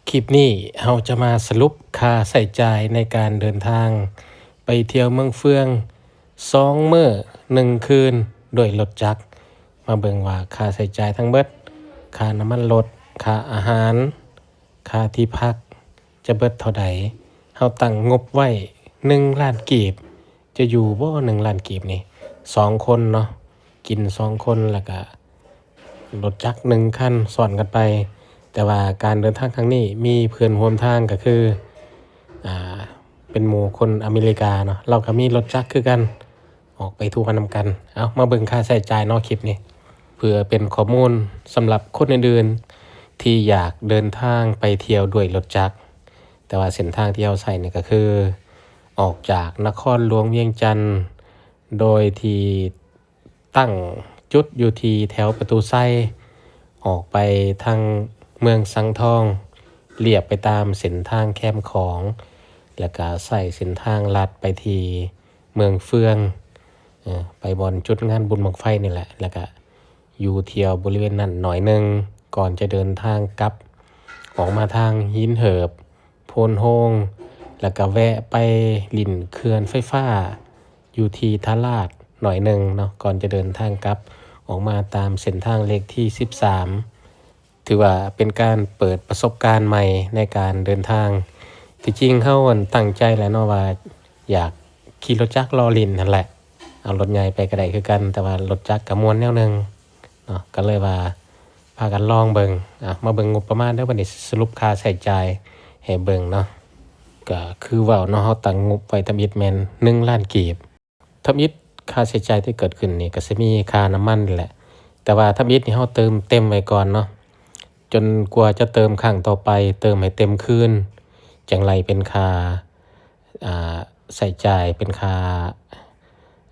ຄລິບນີ້ເຮົາຈະມາສະຫຼຸບຄ່າໃຊ້ຈ່າຍໃນການເດີນທາງໄປທ່ຽວເມືອງເຟືອງ ສອງມື້ໜຶ່ງຄືນດ້ວຍລົດຈັກ. ມາເບິ່ງວ່າຄ່າໃຊ້ຈ່າຍທັງເບິດ, ຄ່ານ້ຳມັນລົດ, ຄ່າອາຫານ, ຄ່າທີ່ພັກ ຈະເບິດເທົ່າໃດ? ເຮົາຕັ້ງງົບໄວ້ໜຶ່ງລ້ານກີບ, ຈະຢູ່ບໍ່ໜຶ່ງລ້ານກີບນີ້? ສອງຄົນເນາະ, ກິນສອງຄົນ ແລ້ວກະລົດຈັກໜຶ່ງຄັນຊ້ອນກັນໄປ. ແຕ່ວ່າການເດີນທາງຄັ້ງນີ້ມີເພື່ອນຮ່ວມທາງກໍຄື ອ່າ ເປັນໝູ່ຄົນອາເມລິກາເນາະ, ລາວກໍມີລົດຈັກຄືກັນ. ອອກໄປທົ່ວນຳກັນ. ເອົາ ມາເບິ່ງຄ່າໃຊ້ຈ່າຍເນາະ ຄລິບນີ້. ເພື່ອເປັນຂໍ້ມູນສຳລັບຄົນອື່ນໆທີ່ຢາກເດີນທາງໄປທ່ຽວດ້ວຍລົດຈັກ, ແຕ່ວ່າເສັ້ນທາງທີ່ເຮົາໃຊ້ນີ້ກໍຄື ອອກຈາກນະຄອນຫຼວງວຽງຈັນ ໂດຍທີ່ຕັ້ງຈຸດຢູ່ທີ່ແຖວປະຕູໄຊ, ອອກໄປທາງເມືອງສັງທອງ, ລຽບໄປຕາມເສັ້ນທາງແຄມຂອງ, ແລ້ວກະໃຊ້ເສັ້ນທາງລັດໄປທີ່ ເມືອງເຟືອງ, ເອີ ໄປບ່ອນຈຸດງານບຸນບັ້ງໄຟນີ້ແຫຼະ, ແລ້ວກະຢູ່ທ່ຽວບໍລິເວນນັ້ນໜ້ອຍໜຶ່ງ ກ່ອນຈະເດີນທາງກັບອອກມາທາງຫີນເຫີບ, ໂພນໂຮງ, ແລ້ວກະແວະໄປຫຼິ້ນເຂື່ອນໄຟຟ້າຢູ່ທີ່ທ່າລາດໜ້ອຍໜຶ່ງເນາະ, ກ່ອນຈະເດີນທາງກັບອອກມາຕາມເສັ້ນທາງເລກທີສິບສາມ. ຖືວ່າເປັນການເປີດປະສົບການໃໝ່ໃນການເດີນທາງ. ທີ່ຈິງເຮົາ ອັນ ຕັ້ງໃຈແຫຼະເນາະວ່າຢາກຂີ່ລົດຈັກລໍ້ຫຼິ້ນຫັ້ນແຫຼະ, ເອົາລົດໃຫຍ່ໄປກໍໄດ້ຄືກັນ, ແຕ່ວ່າລົດຈັກກໍມ່ວນແນວໜຶ່ງເນາະ, ກໍເລີຍວ່າພາກັນລອງເບິ່ງ. ອາ ມາເບິ່ງງົບປະມານເດີ, ບັດນີ້ສະຫຼຸບຄ່າໃຊ້ຈ່າຍໃຫ້ເບິ່ງເນາະ. ກໍຄືເວົ້າເນາະ, ເຮົາຕັ້ງງົບໄວ້ທຳອິດແມ່ນໜຶ່ງລ້ານກີບ. ທຳອິດຄ່າໃຊ້ຈ່າຍທີ່ເກີດຂຶ້ນນີ້ກໍຊິມີຄ່ານ້ຳມັນນີ້ແຫຼະ, ແຕ່ວ່າທຳອິດນີ້ເຮົາເຕີມເຕັມໄວ້ກ່ອນເນາະ, ຈົນກວ່າຈະເຕີມຄັ້ງຕໍ່ໄປ, ເຕີມໃຫ້ເຕັມຄືນ, ຈັ່ງໄລ່ເປັນຄ່າ ອ່າ ໃຊ້ຈ່າຍ, ເປັນຄ່າ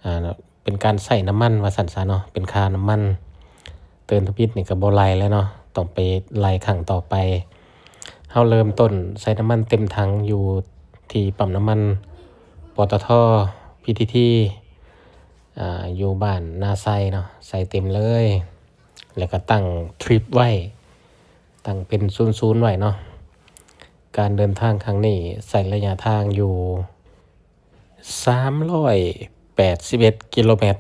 ອ່າ ເປັນການໃຊ້ນ້ຳມັນວ່າຊັ້ນຊະເນາະ, ເປັນຄ່ານ້ຳມັນ. ເຕີມທຳອິດນີ້ກໍບໍ່ໄລ່ແລ້ວເນາະ, ຕ້ອງໄປໄລ່ຄັ້ງຕໍ່ໄປ. ເຮົາເລີ່ມຕົ້ນໃສ່ນ້ຳມັນເຕັມຖັງຢູ່ທີ່ປ້ຳນ້ຳມັນ ປຕທ ພີທີທີ ອ່າ ຢູ່ບ້ານນາໄຊເນາະ, ໃສ່ເຕັມເລີຍ, ແລ້ວກໍຕັ້ງທຣິບໄວ້, ຕັ້ງເປັນສູນໆໄວ້ເນາະ. ການເດີນທາງຄັ້ງນີ້ໃຊ້ໄລຍະທາງຢູ່ ສາມຮ້ອຍແປດສິບເອັດກິໂລແມັດ.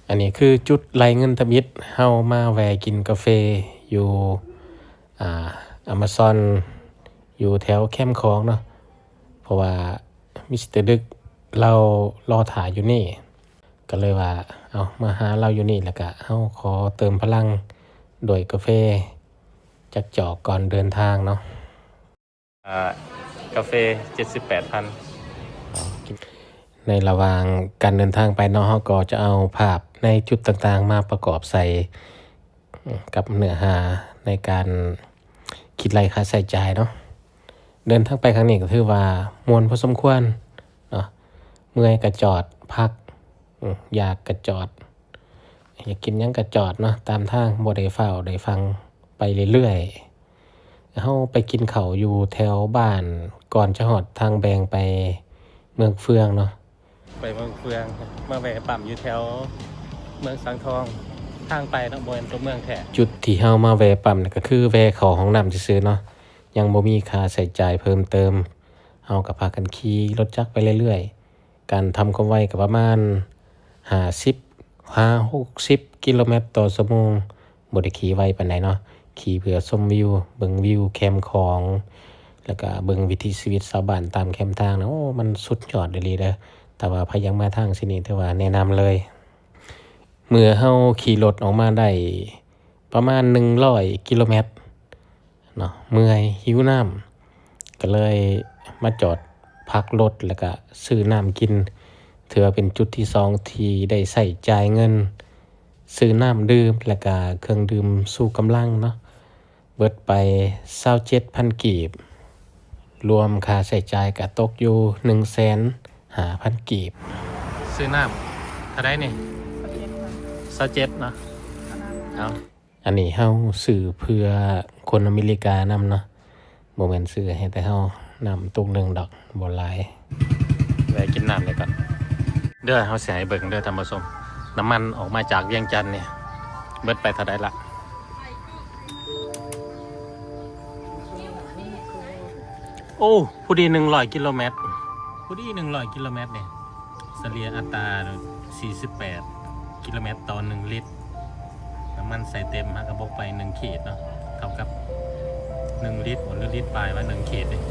ອັນນີ້ຄືຈຸດໄລ່ເງິນທຳອິດ, ເຮົາມາແວ່ກິນກາເຟຢູ່ ອ່າ ອາມາຊອນ ຢູ່ແຖວແຄມຂອງເນາະ, ເພາະວ່າມິສເຕີດຶກລາວລໍຖ້າຢູ່ນີ້, ກໍເລີຍວ່າ ເອົາ ມາຫາລາວຢູ່ນີ້ ແລ້ວກະເຮົາຂໍເຕີມພະລັງດ້ວຍກາເຟຈັກຈອກກ່ອນເດີນທາງເນາະ. ອ່າ ກາເຟ ເຈັດສິບແປດພັນ. ໃນລະຫວ່າງການເດີນທາງໄປເນາະ, ເຮົາກໍຈະເອົາພາບໃນຈຸດຕ່າງໆມາປະກອບໃສ່ກັບເນື້ອຫາໃນການຄິດໄລ່ຄ່າໃຊ້ຈ່າຍເນາະ. ເດີນທາງໄປຄັ້ງນີ້ກໍຖືວ່າມ່ວນພໍສົມຄວນເນາະ, ເມື່ອຍກໍຈອດພັກ, ຢາກກໍຈອດ, ຢາກກິນຫຍັງກໍຈອດເນາະ, ຕາມທາງ ບໍ່ໄດ້ຟ້າວໄດ້ຟັ່ງ, ໄປເລື້ອຍໆ. ເຮົາໄປກິນເຂົ້າຢູ່ແຖວບ້ານ ກ່ອນຈະຮອດທາງແບ່ງໄປເມືອງເຟືອງເນາະ, ໄປເມືອງເຟືອງ, ມາແວ່ປ້ຳຢູ່ແຖວເມືອງສັງທອງ, ທາງໄປເນາະ, ບໍ່ແມ່ນຕົວເມືອງແທ້. ຈຸດທີ່ເຮົາມາແວ່ປ້ຳນີ້ກໍຄືແວ່ເຂົ້າຫ້ອງນ້ຳຊື່ໆເນາະ, ຍັງບໍ່ມີຄ່າໃຊ້ຈ່າຍເພີ່ມເຕີມ. ເຮົາກໍພາກັນຂີ່ລົດຈັກໄປເລື້ອຍໆ, ການທຳຄວາມໄວກໍປະມານຫ້າສິບຫາຫົກສິບກິໂລແມັດຕໍ່ຊົ່ວໂມງ. ບໍ່ໄດ້ຂີ່ໄວປານໃດເນາະ, ຂີ່ເພື່ອຊົມວິວ, ເບິ່ງວິວແຄມຂອງ, ແລ້ວກະເບິ່ງວິຖີຊີວິດຊາວບ້ານຕາມແຄມທາງນະ. ໂອ້ ມັນສຸດຍອດອີ່ຫຼີເດີ, ຖ້າວ່າໃຜຢາກມາທາງເສັ້ນນີ້ ຖືວ່າແນະນຳເລີຍ. ເມື່ອເຮົາຂີ່ລົດອອກມາໄດ້ປະມານໜຶ່ງຮ້ອຍກິໂລແມັດເນາະ, ເມື່ອຍ ຫິວນ້ຳ, ກໍເລີຍມາຈອດພັກລົດ ແລ້ວກະຊື້ນ້ຳກິນ. ຖືວ່າເປັນຈຸດທີສອງທີ່ໄດ້ໃຊ້ຈ່າຍເງິນ ຊື້ນ້ຳດື່ມ ແລ້ວກະເຄື່ອງດື່ມຊູກຳລັງເນາະ, ເບິດໄປຊາວເຈັດພັນກີບ, ລວມຄ່າໃຊ້ຈ່າຍກະຕົກຢູ່ໜຶ່ງແສນຫ້າພັນກີບ. ຊື້ນ້ຳເທົ່າໃດນີ້? ຊາວເຈັດເນາະ. ເອົາ ອັນນີ້ເຮົາຊື້ເພື່ອຄົນອາເມລິການຳເນາະ, ບໍ່ແມ່ນຊື້ໃຫ້ແຕ່ເຮົາ, ນ້ຳຕຸກໜຶ່ງດອກ, ບໍ່ຫຼາຍ. ແວ່ະກິນນ້ຳນີ້ກ່ອນເດີ. ເຮົາຊິໃຫ້ເບິ່ງເດີທ່ານຜູ້ຊົມ, ນ້ຳມັນອອກມາຈາກວຽງຈັນນີ້ ເບິດໄປເທົ່າໃດລະ? ເ ໂອ້ ພໍດີໜຶ່ງຮ້ອຍກິໂລແມັດ ພໍດີໜຶ່ງຮ້ອຍກິໂລແມັດນີ້ ສະເລ່ຍອັດຕາສີ່ສິບແປດກິໂລແມັດຕໍ່ໜຶ່ງລິດ. ນ້ຳມັນໃສ່ເຕັມ ເຮົາກະບົກໄປໜຶ່ງຂີດເນາະ ເທົ່າກັບໜຶ່ງລິດ ຫຼືລິດປາຍວ່າໜຶ່ງຂີດນີ້.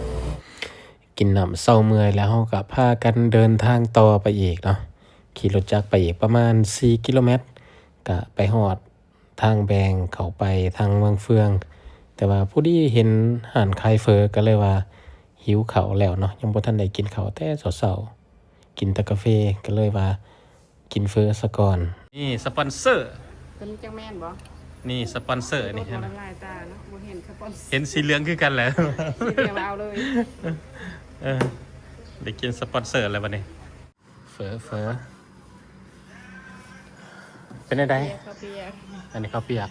ກິນນ້ຳເຊົາເມື່ອຍແລ້ວ ເຮົາກະພາກັນເດີນທາງຕໍ່ໄປອີກເນາະ. ຂີ່ລົດຈັກໄປອີກປະມານສີ່ກິໂລແມັດ ກະໄປຮອດ ທາງແບ່ງເຂົ້າໄປທາງເມືອງເຟືອງ, ແຕ່ວ່າພໍດີເຫັນຮ້ານຂາຍເຝີ ກໍເລີຍວ່າຫິວເຂົ້າແລ້ວເນາະ, ຍັງບໍ່ທັນໄດ້ກິນເຂົ້າແຕ່ເຊົ້າໆ, ກິນແຕ່ກາເຟ, ກໍເລີຍວ່າກິນເຝີຊະກ່ອນ. ນີ້ສະປອນເຊີ ຕົວນີ້ຈັກແມ່ນບໍ່? ນີ້ສະປອນເຊີນີ້ ບໍ່ລະລາຍຕາເນາະ, ບໍ່ເຫັນສະປອນເຊີ ເຫັນສີເຫຼືອງຄືກັນແຫຼະ ສີເຫຼືອງລາວເລີຍ. ເອີ ໄດ້ກິນສະປອນເຊີແລ້ວບັດນີ້. ເຝີ ເຝີ ເປັນແນວໃດ? ເປີຍ ເຂົ້າປຽກ ອັນນີ້ເຂົ້າປຽກ.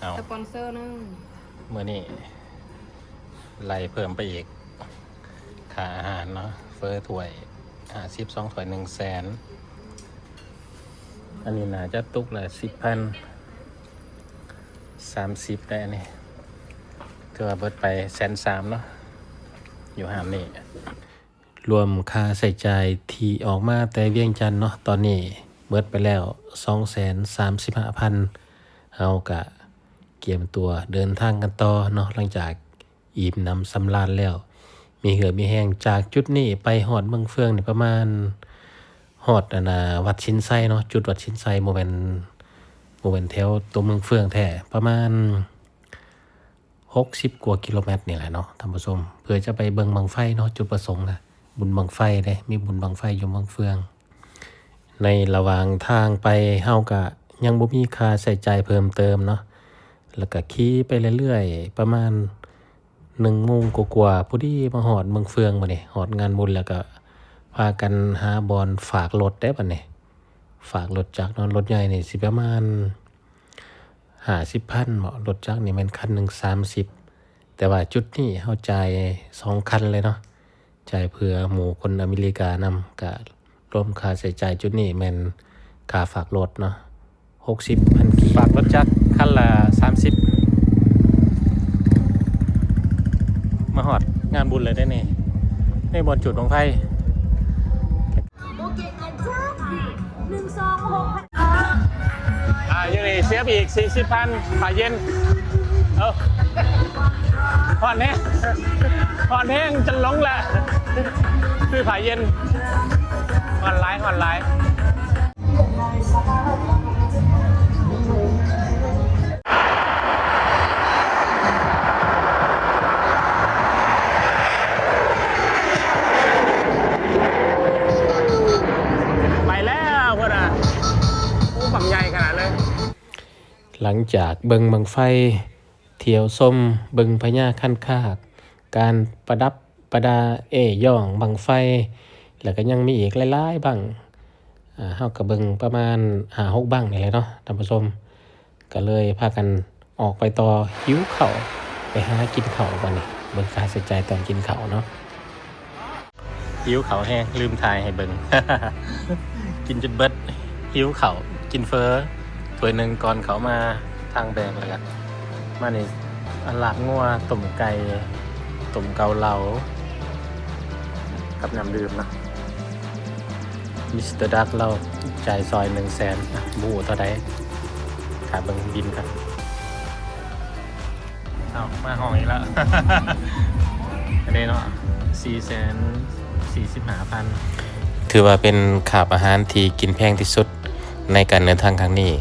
ເອົາ ສະປອນເຊີໜຶ່ງ ມື້ນີ້ໄລ່ເພີ່ມໄປອີກ ຄ່າອາຫານເນາະ, ເຝີຖ້ວຍຫ້າສິບ ສອງຖ້ວຍໜຶ່ງແສນ. ອັນນີ້ໜ້າຈະຕົກລະສິບພັນ ສາມສິບໄດ້ ອັນນີ້ ຖືວ່າເບິດໄປແສນສາມເນາະ ຢູ່ຮ້ານນີ້. ລວມຄ່າໃຊ້ຈ່າຍທີ່ອອກມາແຕ່ວຽງຈັນເນາະ, ຕອນນີ້ເບິດໄປແລ້ວສອງແສນສາມສິບຫ້າພັນ. ເຮົາກະກຽມຕົວເດີນທາງກັນຕໍ່ເນາະ, ຫຼັງຈາກ ອີ່ມໜຳສຳລານແລ້ວ ມີເຫື່ອມີແຮງ. ຈາກຈຸດນີ້ໄປຮອດເມືອງເຟືອງນີ້ປະມານ ຮອດອັນນ່າ ວັດສິນໄຊເນາະ, ຈຸດວັດສິນໄຊ ບໍ່ແມ່ນ ບໍ່ແມ່ນແຖວຕົວເມືອງເຟືອງແທ້, ປະມານຫົກສິບກວ່າກິໂລແມັດນີ້ແຫຼະເນາະທ່ານຜູ້ຊົມ. ເພື່ອຈະໄປເບິ່ງບັ້ງໄຟເນາະ, ຈຸດປະສົງນະ ບຸນບັ້ງໄຟເດ້, ມີບຸນບັ້ງໄຟຢູ່ເມືອງເຟືອງ. ໃນລະຫວ່າງທາງໄປ ເຮົາກະຍັງບໍ່ມີຄ່າໃຊ້ຈ່າຍເພີ່ມເຕີມເນາະ, ແລ້ວກະຂີ່ໄປເລື້ອຍໆ ປະມານໜຶ່ງໂມງກວ່າໆ ພໍດີມາຮອດເມືອງເຟືອງ. ບາດນີ້ຮອດງານບຸນແລ້ວກະພາກັນຫາບ່ອນຝາກລົດເດ້ ບາດນີ້ຝາກລົດຈັກເນາະ, ລົດໃຫຍ່ນີ້ຊິປະມານຫ້າສິບພັນເນາະ, ລົດຈັກນີ້ແມ່ນຄັນໜຶ່ງສາມສິບ. ແຕ່ວ່າຈຸດນີ້ເຮົາຈ່າຍສອງຄັນເລີຍເນາະ, ຈ່າຍເພື່ອໝູ່ຄົນອາເມລິການຳ, ກະລວມຄ່າໃຊ້ຈ່າຍຈຸດນີ້ແມ່ນຄ່າຝາກລົດເນາະ ຫົກສິບພັນກີບ. ຝາກລົດຈັກຄັນລະສາມສິບ. ມາຮອດງານບຸນແລ້ວເດ້ນີ້, ໃນບ່ອນຈູດບັ້ງໄຟ. ອ່າ ຢູ່ນີ້ເສຍໄປອີກສີ່ສິບພັນ ຜ້າເຢັນ. ເອີ ຮ້ອນແຮງ ຮ້ອນແຮງຈົນຫຼົງແຫຼະ ຊື້ຜ້າເຢັນ. ຮ້ອນຫຼາຍ ຮ້ອນຫຼາຍ. ໄປແລ້ວພຸ້ນນະ. ໂອ້ ບັ້ງໃຫຍ່ຂະໜາດເລີຍ. ຫຼັງຈາກເບິ່ງບັ້ງໄຟ, ທ່ຽວຊົມ, ເບິ່ງພະຍາຄັນຄາກ, ການປະດັບປະດາເອ້ຍ້ອງບັ້ງໄຟ, ແລ້ວກໍຍັງມີອີກຫຼາຍໆບັ້ງ. ເຮົາກໍເບິ່ງປະມານຫ້າຫົກບັ້ງນີ້ແຫຼະເນາະທ່ານຜູ້ຊົມ. ກໍເລີຍພາກັນອອກໄປຕໍ່ ຫິວເຂົ້າ ໄປຫາກິນເຂົ້າບັດນີ້. ເບິ່ງຄ່າໃຊ້ຈ່າຍຕອນກິນເຂົ້າເນາະ. ຫິວເຂົ້າແຮງ ລືມຖ່າຍໃຫ້ເບິ່ງ. ກິນຈົນເບິດ ຫິວເຂົ້າ. ກິນເຝີຖ້ວຍໜຶ່ງກ່ອນເຂົ້າມາທາງແບງ ແລ້ວກໍມານີ້ ອາ ລາບງົວ ຕົ້ມໄກ່ ຕົ້ມເກົາເລົາ ກັບນ້ຳດື່ມເນາະ. ມິສເຕີດັກລາວຈ່າຍຊ່ອຍໜຶ່ງແສນ ບໍ່ຮູ້ເທົ່າໃດ ຖ້າເບິ່ງບິນກ່ອນ. ເອົາ ມາຫ້ອງອີກແລ້ວ ອັນນີ້ເນາະ ສີ່ແສນສີ່ສິບຫ້າພັນ. ຖືວ່າເປັນຄາບອາຫານທີ່ກິນແພງທີ່ສຸດໃນການເດີນທາງຄັ້ງນີ້.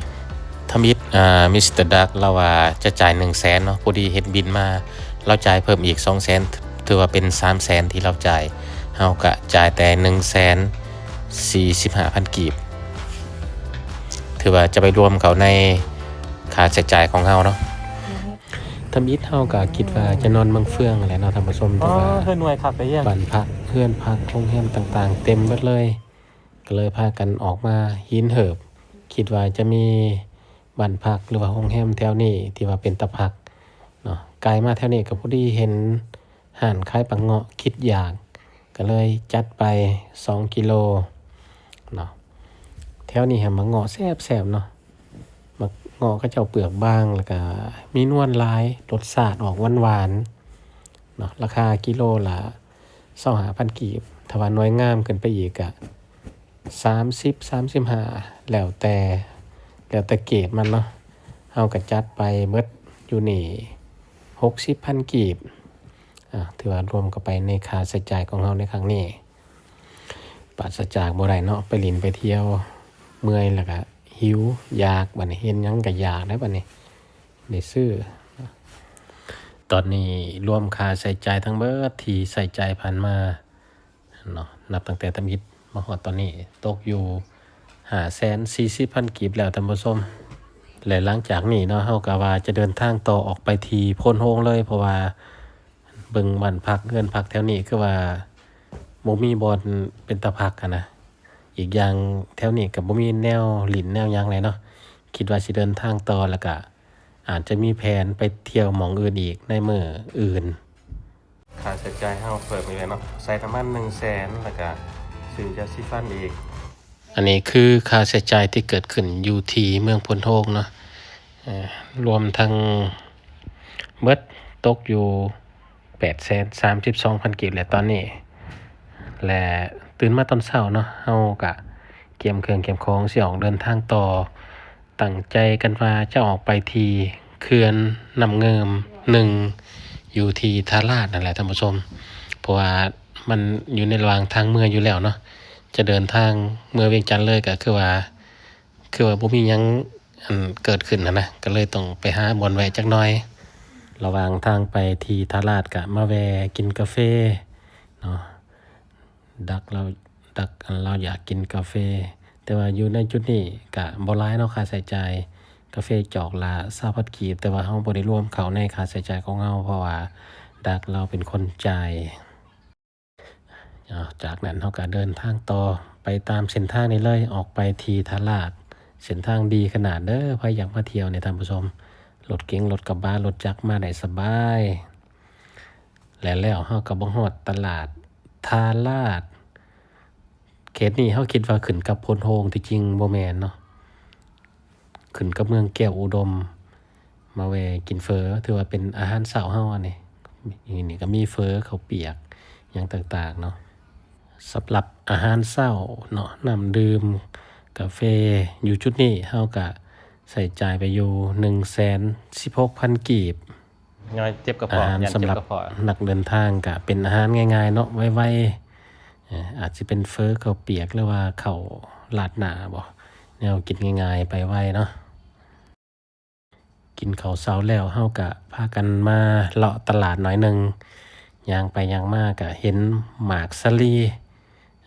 ທຳອິດ ອາ ມິສເຕີດັກລາວວ່າຈະຈ່າຍໜຶ່ງແສນເນາະ, ພໍດີເຫັນບິນມາ ລາວຈ່າຍເພີ່ມອີກສອງແສນ, ຖືວ່າເປັນສາມແສນທີ່ລາວຈ່າຍ. ເຮົາກະຈ່າຍແຕ່ໜຶ່ງແສນສີ່ສິບຫ້າພັນກີບ, ຖືວ່າຈະໄປລວມເຂົ້າໃນຄ່າໃຊ້ຈ່າຍຂອງເຮົາເນາະ. ທຳອິດເຮົາກະຄິດວ່າຈະນອນເມືອງເຟືອງຫັ້ນແຫຼະເນາະທ່ານຜູ້ຊົມ, ແຕ່ວ່າ ໂອ້ ເຮືອນໜ່ວຍຄັກເດ້. ບ້ານພັກ ເຮືອນພັກ ໂຮງແຮມຕ່າງໆເຕັມເບິດເລີຍ, ກໍເລີຍພາກັນອອກມາຫີນເຫີບ, ຄິດວ່າຈະມີ ບ້ານພັກ ຫຼືວ່າໂຮງແຮມແຖວນີ້ທີ່ວ່າເປັນຕາພັກເນາະ. ກາຍມາແຖວນີ້ກໍພໍດີເຫັນຮ້ານຂາຍປາເງາະ ຄິດຢາກ ກໍເລີຍຈັດໄປສອງກິໂລເນາະ. ແຖວນີ້ຫາໝາກເງາະແຊບໆເນາະ, ໝາກເງາະເຂົາເຈົ້າເປືອກບາງ ແລ້ວກະມີນວນຫຼາຍ ລົດຊາດອອກຫວານໆເນາະ. ລາຄາກິໂລລະຊາວຫ້າພັນກີບ ຖ້າວ່າໜ່ວຍງາມຂຶ້ນໄປອີກກະສາມສິບ ສາມສິບຫ້າ ແລ້ວແຕ່ ແລ້ວແຕ່ເກຣດມັນເນາະ. ເຮົາກະຈັດໄປເບິດຢູ່ນີ້ຫົກສິບພັນກີບ ອາ ຖືວ່າລວມເຂົ້າໄປໃນຄ່າໃຊ້ຈ່າຍຂອງເຮົາໃນຄັ້ງນີ້. ປາສະຈາກບໍ່ໄດ້ເນາະ ໄປຫຼິ້ນໄປທ່ຽວເມື່ອຍ ແລ້ວກະຫິວຢາກ ບາດນີ້ເຫັນຫຍັງກະຢາກແລ້ວ ບາດນີ້ໄດ້ຊື້. ຕອນນີ້ລວມຄ່າໃຊ້ຈ່າຍທັງເບິດທີ່ໃຊ້ຈ່າຍຜ່ານມາເນາະ ນັບຕັ້ງແຕ່ທຳອິດມາຮອດຕອນນີ້ ຕົກຢູ່ຫ້າແສນສີ່ສິບພັນກີບແລ້ວທ່ານຜູ້ຊົມ. ແລະ ຫຼັງຈາກນີ້ເນາະ ເຮົາກະວ່າຈະເດີນທາງຕໍ່ອອກໄປທີ່ໂພນໂຮງເລີຍ ເພາະວ່າ ເບິ່ງບ້ານພັກເຮືອນພັກແຖວນີ້ຄືວ່າບໍ່ມີບ່ອນເປັນຕາພັກຫັ້ນນະ. ອີກຢ່າງແຖວນີ້ກະບໍ່ມີແນວຫຼິ້ນແນວຫຍັງແຫຼະເນາະ. ຄິດວ່າຊິເດີນທາງຕໍ່ ແລ້ວກະອາດຈະມີແຜນໄປທ່ຽວໝ່ອງອື່ນອີກໃນມື້ອື່ນ. ຄ່າໃຊ້ຈ່າຍເຮົາເພີ່ມອີກແລ້ວເນາະ ໃສ່ນ້ຳມັນໜຶ່ງແສນ ແລ້ວກະຊື້ຢາສີຟັນອີກ. ອັນນີ້ຄືຄ່າໃຊ້ຈ່າຍທີ່ເກີດຂຶ້ນຢູ່ທີ່ເມືອງໂພນໂຮງເນາະ ເອີ ລວມທັງເບິດຕົກຢູ່ແປດແສນສາມສິບສອງພັນກີບແຫຼະຕອນນີ້. ແລະ ຕື່ນມາຕອນເຊົ້າເນາະ ເຮົາກະກຽມເຄື່ອງກຽມຂອງຊິອອກເດີນທາງຕໍ່ ຕັ້ງໃຈກັນວ່າຈະອອກໄປທີ່ເຂື່ອນນ້ຳງື່ມໜຶ່ງ ຢູ່ທີ່ທ່າລາດນັ້ນແຫຼະທ່ານຜູ້ຊົມ ເພາະວ່າມັນຢູ່ໃນລະຫວ່າງທາງເມືອຢູ່ແລ້ວເນາະ. ຈະເດີນທາງເມືອວຽງຈັນເລີຍ ກະຄືວ່າ ຄືວ່າບໍ່ມີຫຍັງ ອັນ ເກີດຂຶ້ນຫັ້ນນະ ກະເລີຍຕ້ອງໄປຫາບ່ອນແວະຈັກໜ່ອຍ. ລະຫວ່າງທາງໄປທີ່ທ່າລາດກະມາແວ່ກິນກາເຟເນາະ. ດັກລາວ ດັກ ອັນ ລາວຢາກກິນກາເຟ ແຕ່ວ່າຢູ່ໃນຈຸດນີ້ກະບໍ່ຫຼາຍເນາະ ຄ່າໃຊ້ຈ່າຍ ກາເຟຈອກລະຊາວພັນກີບ ແຕ່ວ່າເຮົາບໍ່ໄດ້ລວມເຂົ້າໃນຄ່າໃຊ້ຈ່າຍຂອງເຮົາ ເພາະວ່າດັກລາວເປັນຄົນຈ່າຍ. ອາ ຈາກນັ້ນເຮົາກະເດີນທາງຕໍ່ໄປຕາມເສັ້ນທາງນີ້ເລີຍ ອອກໄປທີ່ທ່າລາດ. ເສັ້ນທາງດີຂະໜາດເດີ ໃຜຢາກມາທ່ຽວນີ້ທ່ານຜູ້ຊົມ ລົດເກັງ ລົດກະບະ ລົດຈັກມາໄດ້ສະບາຍ. ແລະ ແລ້ວເຮົາກະມາຮອດຕະຫຼາດທ່າລາດ. ເຂດນີ້ເຮົາຄິດວ່າຂຶ້ນກັບໂພນໂຮງ ທີ່ຈິງບໍ່ແມ່ນເນາະ ຂຶ້ນກັບເມືອງແກ້ວອຸດົມ. ມາແວ່ກິນເຝີ ຖືວ່າເປັນອາຫານເຊົ້າເຮົາອັນນີ້. ນີ້ກະມີເຝີ ເຂົ້າປຽກ ຫຍັງຕ່າງໆເນາະ. ສຳລັບອາຫານເຊົ້າເນາະ ນ້ຳດື່ມ ກາເຟ ຢູ່ຈຸດນີ້ເຮົາກະໃຊ້ຈ່າຍໄປຢູ່ໜຶ່ງແສນສິບຫົກພັນກີບ. ຍ້ອຍເຈັບກະເພາະ ອາຫານສຳລັບນັກເດີນທາງກະເປັນອາຫານງ່າຍໆເນາະ ໄວໆ ເອີ ອາດຊິເປັນເຝີ ເຂົ້າປຽກ ຫຼືວ່າເຂົ້າລາດໜ້າບໍ ແນວກິນງ່າຍໆ ໄປໄວເນາະ. ກິນເຂົ້າເຊົ້າແລ້ວ ເຮົາກະພາກັນມາເລາະຕະຫຼາດໜ້ອຍໜຶ່ງ. ຍ່າງໄປຍ່າງມາກະເຫັນໝາກສາລີ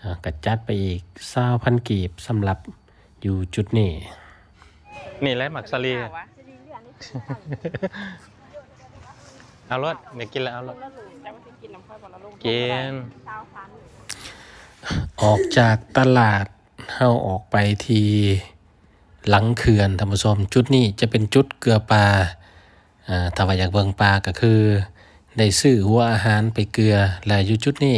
ອາ ກະຈັດໄປອີກຊາວພັນກີບ ສຳລັບຢູ່ຈຸດນີ້. ນີ້ແຫຼະໝາກສາລີ ເອົາໂລດ ຢາກກິນແລ້ວເອົາໂລດ ກິນ. ອອກຈາກຕະຫຼາດ ເຮົາອອກໄປທີ່ຫຼັງເຂື່ອນທ່ານຜູ້ຊົມ. ຈຸດນີ້ຈະເປັນຈຸດເກືອປາ. ອາ ຖ້າວ່າຢາກເບິ່ງປາກະຄືໄດ້ຊື້ຫົວອາຫານໄປເກືອ ແລະ ຢູ່ຈຸດນີ້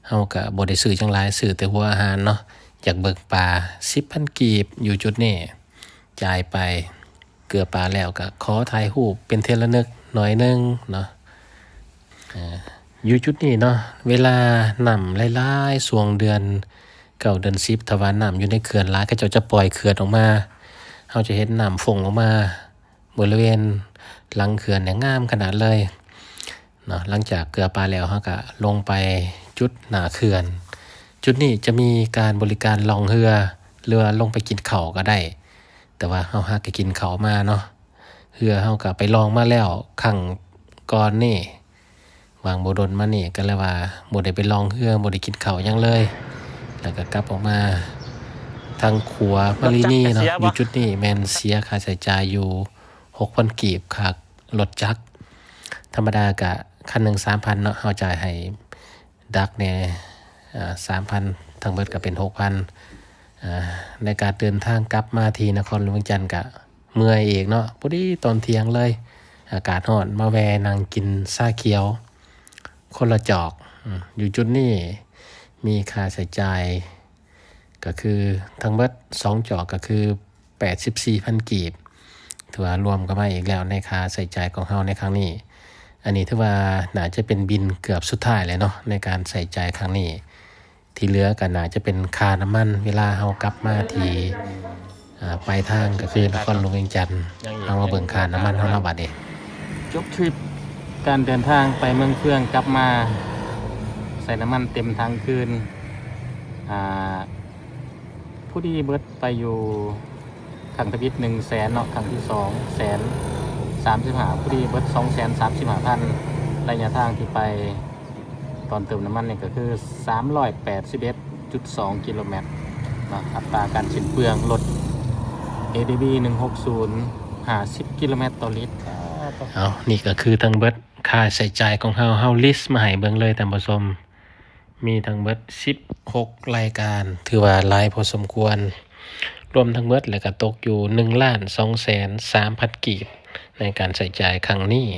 ເຮົາກະບໍ່ໄດ້ຊື້ຫຍັງຫຼາຍ ຊື້ແຕ່ຫົວອາຫານເນາະ. ຢາກເບິ່ງປາ ສິບພັນກີບ ຢູ່ຈຸດນີ້ ຈ່າຍໄປ ເກືອປາແລ້ວກະຂໍຖ່າຍຮູບເປັນທີ່ລະນຶກໜ້ອຍໜຶ່ງເນາະ. ເອີ ຢູ່ຈຸດນີ້ເນາະ ເວລານ້ຳຫຼາຍໆ ຊ່ວງເດືອນເກົ້າ ເດືອນສິບ ຖ້າວ່ານ້ຳຢູ່ໃນເຂື່ອນຫຼາຍ ເຂົາເຈົ້າຈະປ່ອຍເຂື່ອນອອກມາ ເຮົາຈະເຫັນນ້ຳຟົ້ງອອກມາ ບໍລິເວນຫຼັງເຂື່ອນນີ້ງາມຂະໜາດເລີຍເນາະ. ຫຼັງຈາກເກືອປາແລ້ວ ເຮົາກະລົງໄປຈຸດໜ້າເຂື່ອນ. ຈຸດນີ້ຈະມີການບໍລິການລ່ອງເຮືອ ຫຼືວ່າລົງໄປກິນເຂົ້າກະໄດ້ ແຕ່ວ່າເຮົາຫາກະກິນເຂົ້າມາເນາະ. ເຮືອເຮົາກະໄປລ່ອງມາແລ້ວຄັ້ງກ່ອນນີ້ ຫວ່າງບໍ່ດົນມານີ້ ກະເລີຍວ່າບໍ່ໄດ້ໄປລ່ອງເຮືອ ບໍ່ໄດ້ກິນເຂົ້າຫຍັງເລີຍ ແລ້ວກະກັບອອກມາ. ທາງຂົວມາລີນີເນາະ ຢູ່ຈຸດນີ້ແມ່ນເສຍຄ່າໃຊ້ຈ່າຍຢູ່ຫົກພັນກີບ ຄ່າລົດຈັກ. ທຳມະດາກະຄັນໜຶ່ງສາມພັນເນາະ ເຮົາຈ່າຍໃຫ້ດັກແດ່ ອາ ສາມພັນ ທັງເບິດກະເປັນຫົກພັນ. ອາ ໃນການເດີນທາງກັບມາທີ່ນະຄອນຫຼວງວຽງຈັນກະ ເມື່ອຍອີກເນາະ ພໍດີຕອນທ່ຽງເລີຍ ອາກາດຮ້ອນ ມາແວ່ນັ່ງກິນຊາຂຽວຄົນລະຈອກ. ອືມ ຢູ່ຈຸດນີ້ມີຄ່າໃຊ້ຈ່າຍກະຄືທັງເບິດສອງຈອກກະຄືແປດສິບສີ່ພັນກີບ. ຖືວ່າລວມເຂົ້າມາອີກແລ້ວໃນຄ່າໃຊ້ຈ່າຍຂອງເຮົາໃນຄັ້ງນີ້. ອັນນີ້ຖືວ່າໜ້າຈະເປັນບິນເກືອບສຸດທ້າຍແລ້ວເນາະ ໃນການໃຊ້ຈ່າຍຄັ້ງນີ້. ທີ່ເຫຼືອກໍໜ້າຈະເປັນຄ່ານ້ຳມັນ ເວລາເຮົາກັບມາທີ່ ອ່າ ປາຍທາງກໍຄືນະຄອນຫຼວງວຽງຈັນ. ເຮົາມາເບິ່ງຄ່ານ້ຳມັນເຮົາເນາະບາດນີ້. ຈົບທຣິບການເດີນທາງໄປເມືອງເຟືອງກັບມາ ໃສ່ນ້ຳມັນເຕັມຖັງຄືນ ອ່າ ພໍດີເບິດໄປຢູ່ ຄັ້ງທຳອິດໜຶ່ງແສນເນາະ, ຄັ້ງທີສອງແສນສາມສິບຫ້າ ພໍດີເບິດສອງແສນສາມສິບຫ້າພັນ. ໄລຍະທາງທີ່ໄປຕອນເຕີມນ້ຳມັນນີ້ກໍຄືສາມຮ້ອຍແປດສິບເອັດຈຸດສອງກິໂລແມັດເນາະ. ອັດຕາການສິ້ນເປືອງລົດ ເອດີບີ ໜຶ່ງຫົກສູນ ຫ້າສິບກິໂລແມັດຕໍ່ລິດ. ເອົາ ນີ້ກໍຄືທັງເບິດຄ່າໃຊ້ຈ່າຍຂອງເຮົາ, ເຮົາລິສມາໃຫ້ເບິ່ງເລີຍທ່ານຜູ້ຊົມ. ມີທັງເບິດສິບຫົກລາຍການ ຖືວ່າຫຼາຍພໍສົມຄວນ. ລວມທັງເບິດແລ້ວກໍຕົກຢູ່ໜຶ່ງລ້ານສອງແສນສາມພັນກີບ ໃນການໃຊ້ຈ່າຍຄັ້ງນີ້.